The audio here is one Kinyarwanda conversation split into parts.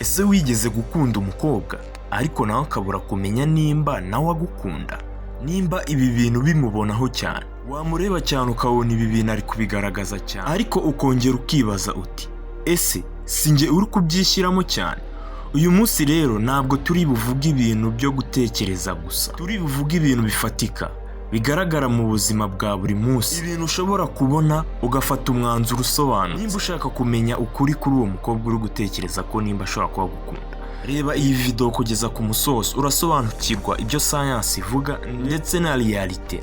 Ese wigeze gukunda umukobwa ariko nawe akabura kumenya nimba nawe agukunda? Nimba ibi bintu bimubonaho cyane, wamureba cyane ukabona ibi bintu ari kubigaragaza cyane, ariko ukongera ukibaza uti: "Ese si njye uri kubyishyiramo cyane?" Uyu munsi rero ntabwo turi buvuge ibintu byo gutekereza gusa, turi buvuge ibintu bifatika bigaragara mu buzima bwa buri munsi, ibintu ushobora kubona ugafata umwanzuro usobanutse. Nimba ushaka kumenya ukuri kuri uwo mukobwa uri gutekereza ko nimba ashobora kuba agukunda, reba iyi video kugeza ku musozo, urasobanukirwa ibyo science ivuga ndetse na réalité.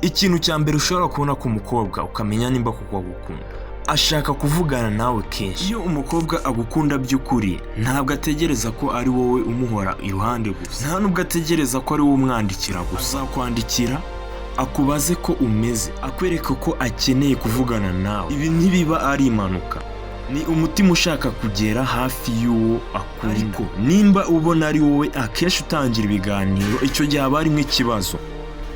Ikintu cya mbere ushobora kubona ku mukobwa ukamenya nimba koko agukunda: ashaka kuvugana nawe kenshi. Iyo umukobwa agukunda by'ukuri, ntabwo ategereza ko ari wowe umuhora iruhande gusa, nta nubwo ategereza ko ari wowe umwandikira gusa. Azakwandikira, akubaze ko umeze, akwereka ko akeneye kuvugana nawe. Ibi ntibiba ari impanuka, ni umutima ushaka kugera hafi y'uwo akunda. Ariko nimba ubona ari wowe akenshi utangira ibiganiro, icyo gihe haba harimo ikibazo.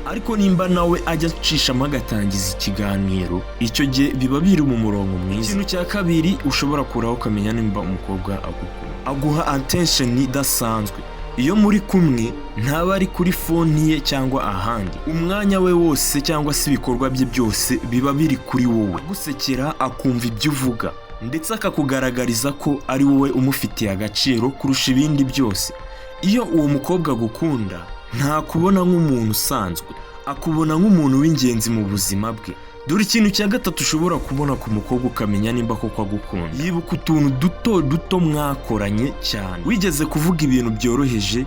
Ariko nimba nawe ajya acishamo agatangiza ikiganiro, icyo gihe biba biri mu murongo mwiza. Ikintu cya kabiri ushobora kuraho ukamenya nimba umukobwa agukunda: aguha attention idasanzwe. Iyo muri kumwe ntaba ari kuri phone ye cyangwa ahandi, umwanya we wose cyangwa se ibikorwa bye byose biba biri kuri wowe. Agusekera, akumva ibyo uvuga, ndetse akakugaragariza ko ari wowe umufitiye agaciro kurusha ibindi byose. Iyo uwo mukobwa agukunda, ntakubona nk'umuntu usanzwe, akubona nk'umuntu w'ingenzi mu buzima bwe. Dore ikintu cya gatatu ushobora kubona ku mukobwa ukamenya nimba koko agukunda: yibuka utuntu duto duto mwakoranye cyane. Wigeze kuvuga ibintu byoroheje,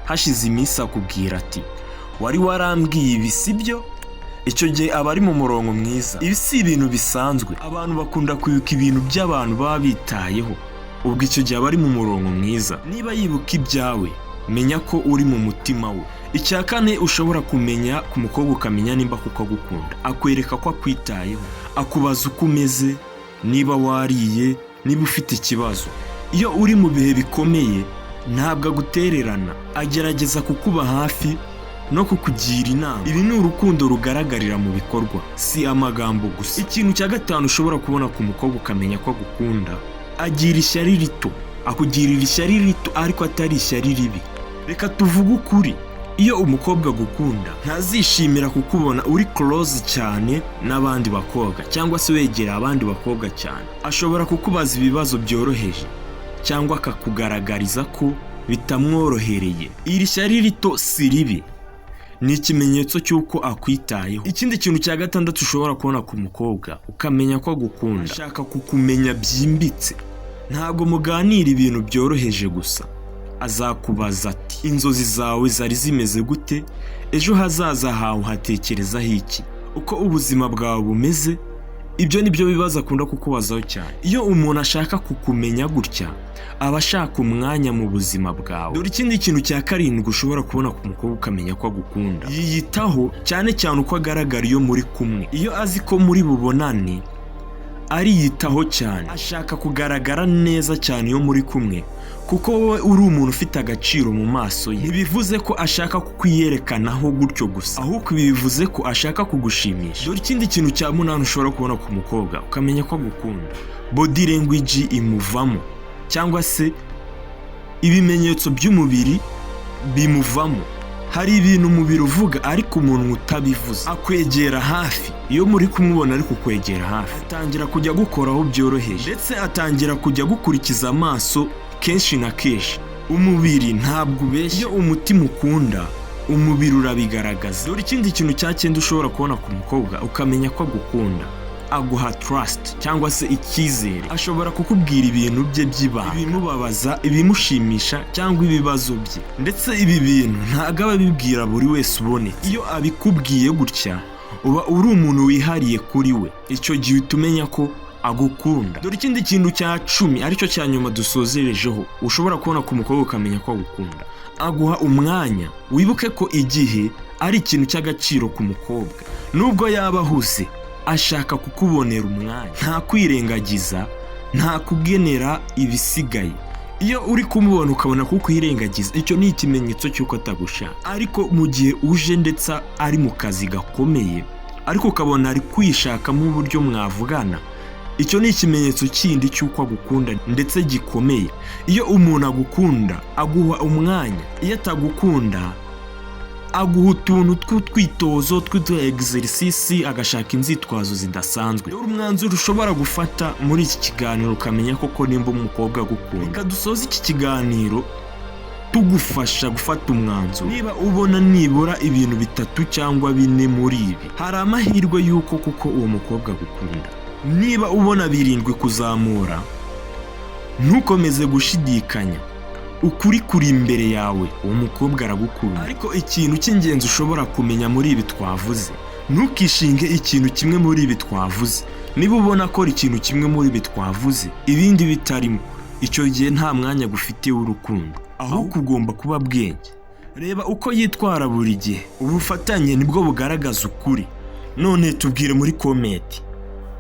hashize iminsi akubwira ati: "Wari warambwiye ibi, sibyo?" Icyo gihe aba ari mu murongo mwiza. Ibi si ibintu bisanzwe, abantu bakunda kwibuka ibintu by'abantu baba bitayeho. Ubwo icyo gihe aba ari mu murongo mwiza. Niba yibuka ibyawe, menya ko uri mu mutima we. Icya kane ushobora kumenya ku mukobwa ukamenya nimba koko agukunda: akwereka ko akwitayeho. Akubaza uko umeze, niba wariye, niba ufite ikibazo. Iyo uri mu bihe bikomeye, ntabwo agutererana, agerageza kukuba hafi no kukugira inama. Ibi ni urukundo rugaragarira mu bikorwa, si amagambo gusa. Ikintu cya gatanu ushobora kubona ku mukobwa ukamenya ko agukunda: agira ishyari rito. Akugirira ishyari rito, ariko atari ishyari ribi. Reka tuvuge ukuri: iyo umukobwa agukunda, ntazishimira kukubona uri close cyane n'abandi bakobwa cyangwa se wegera abandi bakobwa cyane. Ashobora kukubaza ibibazo byoroheje cyangwa akakugaragariza ko bitamworohereye. Iri shyari rito si ribi, ni ikimenyetso cy'uko akwitayeho. Ikindi kintu cya gatandatu ushobora kubona ku mukobwa ukamenya ko agukunda: ashaka kukumenya byimbitse. Ntabwo muganira ibintu byoroheje gusa, azakubaza ati: "Inzozi zawe zari zimeze gute? Ejo hazaza hawe uhatekerezaho iki? Uko ubuzima bwawe bumeze?" Ibyo ni byo bibazo akunda kukubazaho cyane. Iyo umuntu ashaka kukumenya gutya, aba ashaka umwanya mu buzima bwawe. Dore ikindi kintu cya karindwi ushobora kubona ku mukobwa ukamenya ko agukunda: yiyitaho, cyane cyane uko agaragara iyo muri kumwe. Iyo azi ko muri bubonane, ariyitaho cyane, ashaka kugaragara neza cyane iyo muri kumwe, kuko wowe uri umuntu ufite agaciro mu maso ye. Ntibivuze ko ashaka kukwiyerekanaho gutyo gusa, ahubwo ibi bivuze ko ashaka kugushimisha. Dore ikindi kintu cya munani ushobora kubona ku mukobwa ukamenya ko agukunda: body language imuvamo, cyangwa se ibimenyetso by'umubiri bimuvamo. Hari ibintu umubiri uvuga ariko umuntu utabivuze. Akwegera hafi. Iyo muri kumubona ari kukwegera hafi, atangira kujya agukoraho byoroheje, ndetse atangira kujya agukurikiza amaso kenshi na kenshi. Umubiri ntabwo ubeshya. Iyo umutima ukunda, umubiri urabigaragaza. Dore ikindi kintu cya cyenda ushobora kubona ku mukobwa ukamenya ko agukunda: aguha trust cyangwa se icyizere. Ashobora kukubwira ibintu bye by'ibanga, ibimubabaza, ibimushimisha cyangwa ibibazo bye. Ndetse ibi bintu ntabwo aba abibwira buri wese ubonetse. Iyo abikubwiye gutya, uba uri umuntu wihariye kuri we. Icyo gihe uhita umenya ko agukunda. Dore ikindi kintu cya 10, aricyo cya nyuma dusozerejeho, ushobora kubona ku mukobwa ukamenya ko agukunda: aguha umwanya. Wibuke ko igihe ari ikintu cy'agaciro ku mukobwa. Nubwo yaba ahuze, ashaka kukubonera umwanya. Nta kwirengagiza, nta kugenera ibisigaye. Iyo uri kumubona ukabona kukwirengagiza, icyo ni ikimenyetso cy'uko atagushaka. Ariko mu gihe uje ndetse ari mu kazi gakomeye, ariko ukabona ari kwishakamo uburyo mwavugana, Icyo ni ikimenyetso kindi cy'uko agukunda ndetse gikomeye. Iyo umuntu agukunda aguha umwanya, iyo atagukunda aguha utuntu tw'utwitozo, tw'utu exercice, agashaka inzitwazo zidasanzwe. Dore umwanzuro ushobora gufata muri iki kiganiro ukamenya koko nimba umukobwa agukunda. Reka dusoze iki kiganiro tugufasha gufata umwanzuro. Niba ubona nibura ibintu bitatu cyangwa bine muri ibi, hari amahirwe y'uko kuko uwo mukobwa agukunda. Niba ubona 7 kuzamura, ntukomeze gushidikanya, ukuri kuri imbere yawe, uwo mukobwa aragukunda. Ariko ikintu cy'ingenzi ushobora kumenya muri ibi twavuze, ntukishinge ikintu kimwe muri ibi twavuze. Niba ubona akora ikintu kimwe muri ibi twavuze, ibindi bitarimo, icyo gihe nta mwanya agufitiye w'urukundo, ahubwo ugomba kuba bwenge. Reba uko yitwara buri gihe, ubufatanye nibwo bugaragaza ukuri. None tubwire muri comment,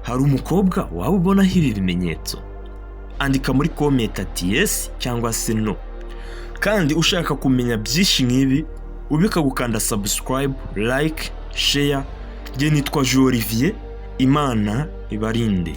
hari umukobwa waba ubonaho ibi bimenyetso? Andika muri comment ati "yes" cyangwa se "no". Kandi ushaka kumenya byinshi nk'ibi, ubika gukanda subscribe, like, share. Njye nitwa Olivier, Imana ibarinde.